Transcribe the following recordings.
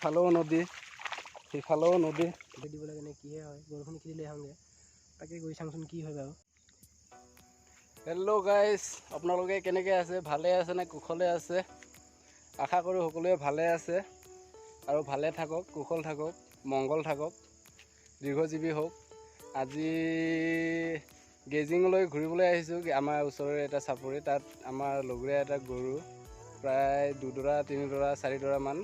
ইফালেও নদী, সিফালেও নদী। দিব লাগে নে কিহে হয়, গৰুখিনি খেদি লৈ আহোঁগৈ, তাকে গৈ চাওঁচোন কি হয় বাৰু। হেল্ল' গাইজ, আপোনালোকে কেনেকৈ আছে? ভালে আছে নে কুশলে আছে? আশা কৰোঁ সকলোৱে ভালে আছে আৰু ভালে থাকক, কুশল থাকক, মংগল থাকক, দীৰ্ঘজীৱী হওক। আজি গেজিঙলৈ ঘূৰিবলৈ আহিছোঁ। আমাৰ ওচৰৰে এটা চাপৰি, তাত আমাৰ লগৰীয়া এটা গৰু প্ৰায় 2 ডৰা, 3 ডৰা, 4 ডৰামান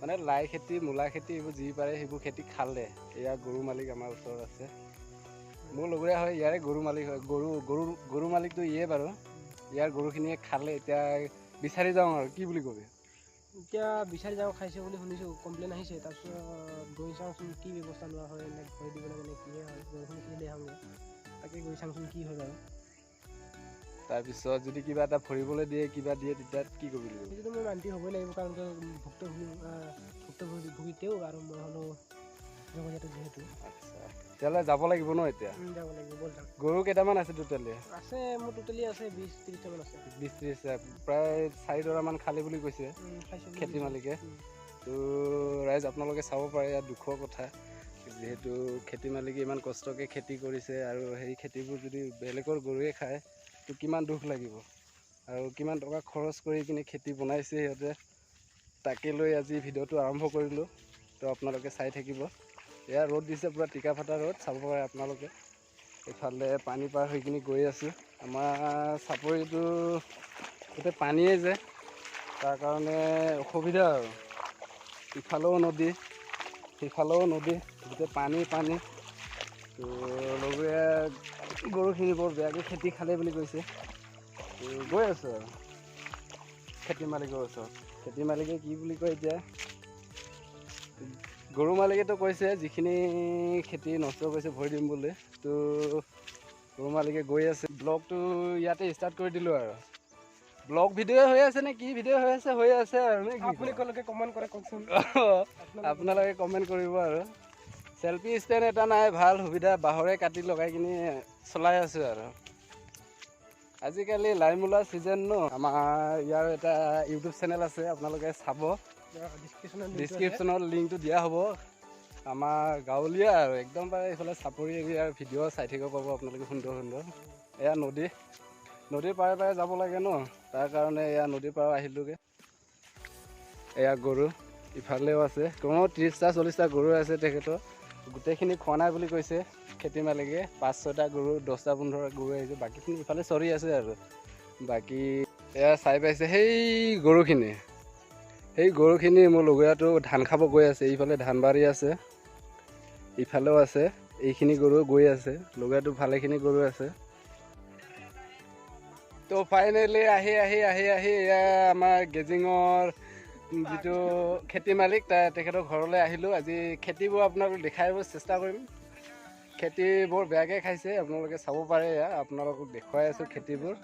মানে লাই খেতি, মূলা খেতি, এইবোৰ যি পাৰে সেইবোৰ খেতি খালে। এয়া গৰু মালিক আমাৰ ওচৰত আছে, মোৰ লগৰীয়া হয়, ইয়াৰে গৰু মালিক হয়। গৰু মালিকটো ইয়ে বাৰু, ইয়াৰ গৰুখিনিয়ে খালে। এতিয়া বিচাৰি যাওঁ আৰু কি বুলি কবি? এতিয়া বিচাৰি যাওঁ, খাইছে বুলি শুনিছোঁ, কমপ্লেইন আহিছে। তাৰপিছত গৈ চাওঁচোন কি ব্যৱস্থা লোৱা হয়, নে ভৰি দিব লাগে নে কিহে হয়, গৰুখিনি খেদি লৈ আহোঁগৈ, তাকে গৈ চাওঁচোন কি হয় বাৰু। তাৰপিছত যদি কিবা এটা ভৰিবলৈ দিয়ে, কিবা দিয়ে, তেতিয়া কি কবি? সেইটোতো মই মান্তি হ'বই লাগিব, কাৰণ কিয় ভুক্তভোগী ভুক্তভোগী তেওঁ আৰু মই হ'লেও জগৰীয়াটো যিহেতু। আচ্ছা, তেতিয়াহ'লে যাব লাগিব ন এতিয়া? যাব লাগিব, ব'ল যাওঁ। গৰু কেইটামান আছে টোটেলি? আছে, মোৰ টোটেলি আছে 20-30টামান আছে। 20-30টা, প্ৰায় 4 ডৰামান খালে বুলি কৈছে খাইছে বুলি খেতি কৈছে। মালিকে। তো ৰাইজ, আপোনালোকে চাব পাৰে, ইয়াত দুখৰ কথা, যিহেতু খেতি মালিকে ইমান কষ্টকৈ খেতি কৰিছে আৰু সেই খেতিবোৰ যদি বেলেগৰ গৰুৱে খায় তো কিমান দুখ লাগিব আৰু কিমান টকা খৰচ কৰি কিনে খেতি বনাইছে সিহঁতে। তাকে লৈ আজি ভিডিঅ'টো আৰম্ভ কৰিলোঁ, তো আপোনালোকে চাই থাকিব। এয়া ৰ'দ দিছে, পূৰা টিকা ফটা ৰ'দ, চাব পাৰে আপোনালোকে। এইফালে পানী পাৰ হৈ কিনি গৈ আছোঁ। আমাৰ চাপৰিটো গোটেই পানীয়ে যে, তাৰ কাৰণে অসুবিধা আৰু ইফালেও নদী, সিফালেও নদী, গোটেই পানী পানী। তো লগৰীয়া গৰুখিনি বৰ বেয়াকৈ খেতি খালে বুলি কৈছে। তো গৈ আছোঁ আৰু খেতি মালিকৰ ওচৰত। খেতি মালিকে কি বুলি কয় এতিয়া। গৰু মালিকেতো কৈছে যিখিনি খেতি নষ্ট কৰিছে ভৰি দিম বুলি। তো গৰু মালিকে গৈ আছে। ব্লগটো ইয়াতে ষ্টাৰ্ট কৰি দিলোঁ আৰু ব্লগ ভিডিঅ' হৈ আছে নে কি ভিডিঅ' হৈ আছে, হৈ আছে আৰু নে কি? আপোনালোকে কমেণ্ট কৰে কওকচোন। আপোনালোকে কমেণ্ট কৰিব। আৰু চেল্ফি ষ্টেণ্ড এটা নাই, ভাল সুবিধা, বাঁহৰে কাটি লগাই কিনি চলাই আছোঁ। আৰু আজিকালি লাই মূলা ছিজন ন, আমাৰ ইয়াৰ এটা ইউটিউব চেনেল আছে, আপোনালোকে চাব। ডিছক্ৰিপশ্যনত। ডিছক্ৰিপশ্যনত লিংকটো দিয়া হ'ব। আমাৰ গাঁৱলীয়া আৰু একদম পাৰে এইফালে চাপৰি এৰিয়াৰ ভিডিঅ' চাই থাকিব পাব আপোনালোকে সুন্দৰ সুন্দৰ। এয়া নদী, নদীৰ পাৰে পাৰে যাব লাগে ন, তাৰ কাৰণে এয়া নদীৰ পাৰ আহিলোগৈ। এয়া গৰু ইফালেও আছে, কমেও 30টা 40টা গৰু আছে তেখেতৰ। গোটেইখিনি খোৱা নাই বুলি কৈছে খেতি মালিকে। 5 6টা গৰু, 10টা 15টা গৰু আহিছে, বাকীখিনি ইফালে চৰি আছে। আৰু বাকী এয়া চাই পাইছে সেই গৰুখিনি, সেই গৰুখিনি মোৰ লগৰীয়াটো ধান খাব গৈ আছে। এইফালে ধানবাৰী আছে, ইফালেও আছে, এইখিনি গৰু গৈ আছে। লগৰীয়াটো ভালেখিনি গৰু আছে। তো ফাইনেলি আহি আহি আহি আহি এয়া আমাৰ গেজিঙৰ যিটো খেতি মালিক, তেখেতৰ ঘৰলৈ আহিলোঁ। আজি খেতিবোৰ আপোনালোক দেখাই দিব চেষ্টা কৰিম। খেতি বৰ বেয়াকৈ খাইছে, আপোনালোকে চাব পাৰে। এয়া আপোনালোকক দেখুৱাই আছোঁ খেতিবোৰ,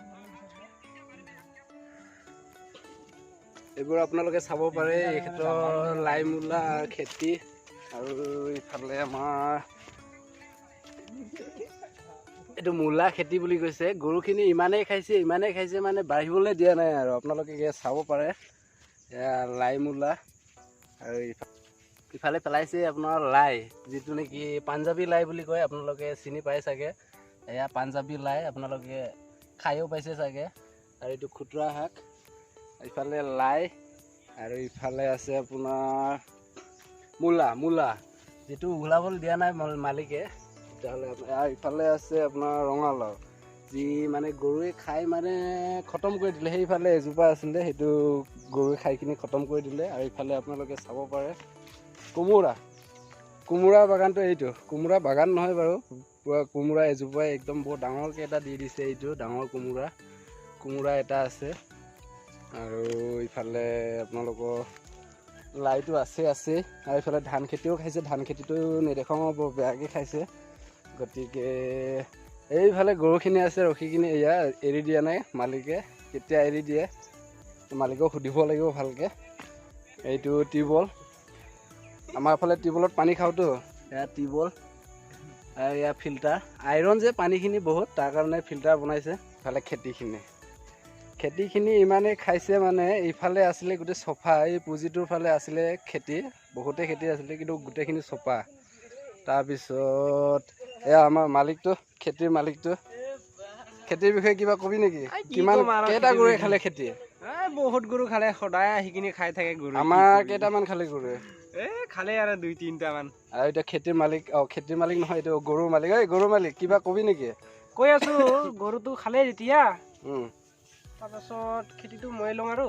এইবোৰ আপোনালোকে চাব পাৰে। এই ক্ষেত্ৰত লাই মূলা খেতি আৰু ইফালে আমাৰ এইটো মূলা খেতি বুলি কৈছে। গৰুখিনি ইমানেই খাইছে, ইমানেই খাইছে, মানে বাঢ়িবলৈ দিয়া নাই। আৰু আপোনালোকে চাব পাৰে, এয়া লাই মূলা আৰু ইফালে পেলাইছে আপোনাৰ লাই, যিটো নেকি পাঞ্জাবী লাই বুলি কয়, আপোনালোকে চিনি পায় চাগে। এয়া পাঞ্জাবী লাই, আপোনালোকে খায়ো পাইছে চাগে। আৰু এইটো খুতুৰা শাক, ইফালে লাই আৰু ইফালে আছে আপোনাৰ মূলা। মূলা যিটো ওলাবলৈ দিয়া নাই মালিকে তেতিয়াহ'লে। আৰু ইফালে আছে আপোনাৰ ৰঙালাও, যি মানে গৰুৱে খাই মানে খতম কৰি দিলে। সেইফালে এজোপা আছিলে, সেইটো গৰুৱে খাই কিনি খতম কৰি দিলে। আৰু ইফালে আপোনালোকে চাব পাৰে কোমোৰা, কোমোৰা বাগানটো। এইটো কোমোৰা বাগান নহয় বাৰু, পূৰা কোমোৰা এজোপাই একদম বৰ ডাঙৰকৈ এটা দি দিছে। এইটো ডাঙৰ কোমোৰা, কোমোৰা এটা আছে। আৰু ইফালে আপোনালোকৰ লাইটো আছে আছে। আৰু ইফালে ধান খেতিও খাইছে, ধান খেতিটো নেদেখাওঁ, বৰ বেয়াকৈ খাইছে। গতিকে এইফালে গৰুখিনি আছে ৰখি কিনি, এয়া এৰি দিয়া নাই মালিকে। কেতিয়া এৰি দিয়ে মালিকক সুধিব লাগিব ভালকৈ। এইটো টিউবৱেল, আমাৰ ফালে টিউবৱেলত পানী খাওঁতো, এয়া টিউবৱেল আৰু এয়া ফিল্টাৰ। আইৰণ যে পানীখিনি বহুত, তাৰ কাৰণে ফিল্টাৰ বনাইছে। ইফালে খেতিখিনি খেতিখিনি ইমানেই খাইছে, মানে ইফালে আছিলে গোটেই চফা, এই পুঁজিটোৰ ফালে আছিলে খেতি, বহুতে খেতি আছিলে, কিন্তু গোটেইখিনি চফা। তাৰপিছত এয়া আমাৰ মালিকটো, খেতিৰ মালিকটো, খেতিৰ বিষয়ে কিবা কবি নেকি? কিমান কেইটা গৰুৱে খালে খেতি? বহুত গৰু খালে, সদায় আহি কিনি খাই থাকে গৰু। আমাৰ কেইটামান খালে গৰুৱে? এ খালে আৰু 2-3টামান। আৰু এতিয়া খেতিৰ মালিক, অ খেতিৰ মালিক নহয়, এইটো গৰুৰ মালিক। এই গৰুৰ মালিক, কিবা কবি নেকি? কৈ আছো, গৰুটো খালে যেতিয়া, তাৰপাছত খেতিটো মই লওঁ আৰু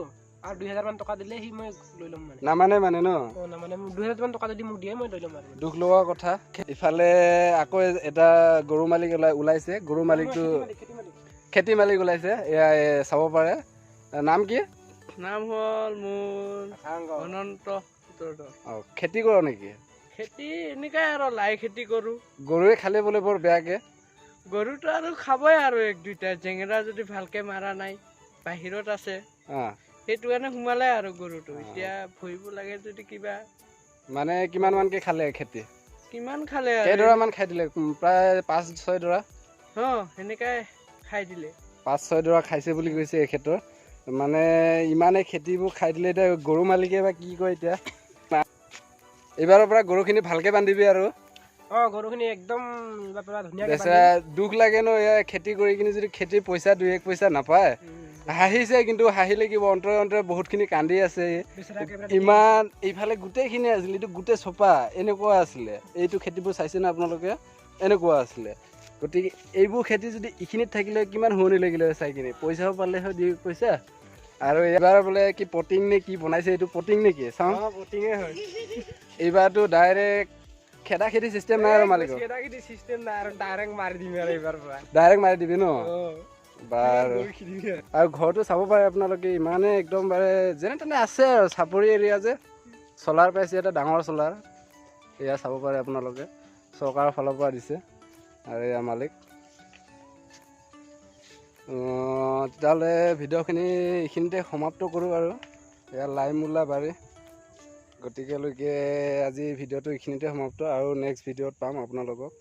2000 মান টকা দিলে সি মই লৈ ল'ম মানে। নামানে মানে ন? অ নামানে, 2000 মান টকা যদি মোক দিয়ে মই লৈ ল'ম আৰু। দুখ লগা কথা। ইফালে আকৌ এটা গৰু মালিক ওলাইছে, গৰু মালিকটো খেতি মালিক ওলাইছে, এয়া চাব পাৰে। নাম কি? নাম হ'ল মোৰ অনন্ত। অ খেতি কৰ নেকি? খেতি এনেকাই আৰু লাই খেতি কৰোঁ। গৰুৱে খালে বোলে বৰ বেয়াকে। গৰুটো আৰু খাবই আৰু এক দুইটা, জেঙেৰা যদি ভালকে মাৰা নাই, বাহিৰত আছে, সেইটো কাৰণে সোমালে আৰু গৰুটো। এতিয়া ভৰিব লাগে যদি কিবা। মানে কিমান মানকে খালে খেতি? কিমান খালে? কেইডৰা মান খাই দিলে? প্ৰায় 5-6 ডৰা। অ সেনেকাই খাই দিলে। 5-6 ডৰা খাইছে বুলি কৈছে এই ক্ষেত্ৰত। মানে ইমানে খেতিবোৰ খাই দিলে, এতিয়া গৰু মালিকে বা কি কয় এতিয়া। এইবাৰৰ পৰা গৰুখিনি ভালকে বান্ধিবি আৰু। অ গৰুখিনি একদম ধুনীয়াকে। দুখ লাগে ন, এয়া খেতি কৰি কিনি যদি খেতিৰ পইচা 2-1 পইচা নাপায়। হাঁহিছে, কিন্তু হাঁহিলে কিব, অন্তৰে অন্তৰে বহুতখিনি কান্দি আছে। ইমান এইফালে গোটেইখিনি আছিলে, এইটো গোটেই চপা এনেকুৱা আছিলে। এইটো খেতিবোৰ চাইছে নে আপোনালোকে? এনেকুৱা আছিলে। গতিকে এইবোৰ খেতি যদি এইখিনিত থাকিলে কিমান শুৱনি লাগিলে চাই কিনি, পইচাও পালে হয় 2 পইচা। আৰু এইবাৰ বোলে কি পটিং নে কি বনাইছে, এইটো পটিং নেকি চাওঁ? এইবাৰতো ডাইৰেক্ট খেদা খেদি চিষ্টেম নাই আৰু মালিকৰ। ডাইৰেক্ট মাৰি দিবি ন? বাৰু, আৰু ঘৰটো চাব পাৰে আপোনালোকে, ইমানে একদম বাৰে যেনে তেনে আছে আৰু। চাপৰি এৰিয়া যে, চলাৰ পাইছে, এটা ডাঙৰ চলাৰ, এয়া চাব পাৰে আপোনালোকে, চৰকাৰৰ ফালৰ পৰা দিছে। আৰু এয়া মালিক। তেতিয়াহ'লে ভিডিঅ'খিনি এইখিনিতে সমাপ্ত কৰোঁ আৰু। এয়া লাই মূলা বাৰী। গতিকেলৈকে আজি ভিডিঅ'টো এইখিনিতে সমাপ্ত, আৰু নেক্সট ভিডিঅ'ত পাম আপোনালোকক।